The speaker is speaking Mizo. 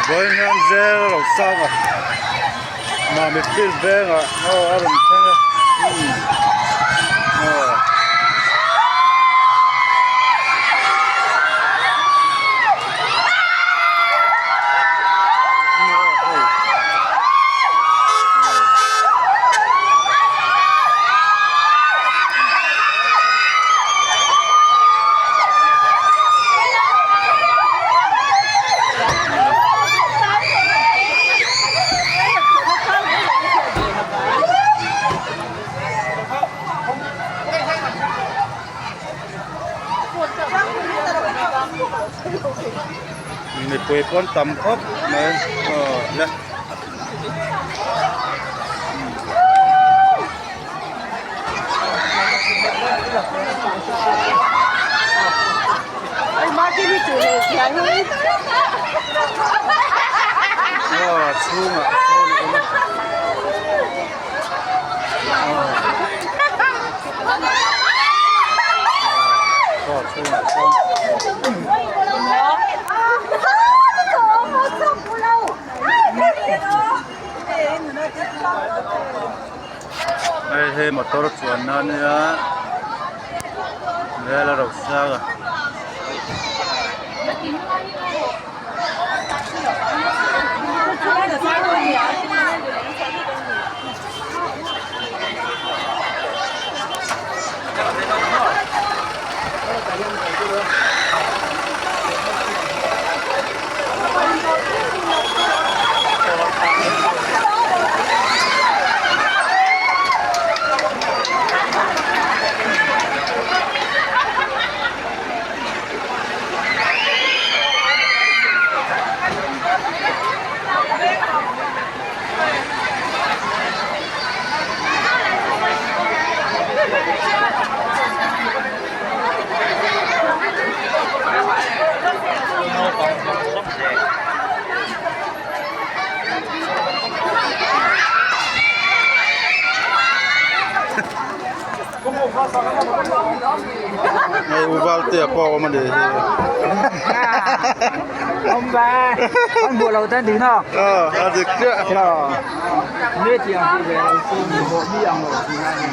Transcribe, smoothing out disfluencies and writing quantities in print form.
Vawiin hian zel a lo sang a Mami field vengah aw a rawn thleng a aw. Mipui pawn tam khawp mai aw le. Aw chhungah sawn a awm a. Aw chhungah sawn. Hei hi motor chuanna a nia hmel a ro sang a. Hei u Valtea pawh a awm a nih hi. Awm ve, an hmuh lo ten ding a. Aw a dik chiah. Nge tiang ti ve lo chu mi ang lo.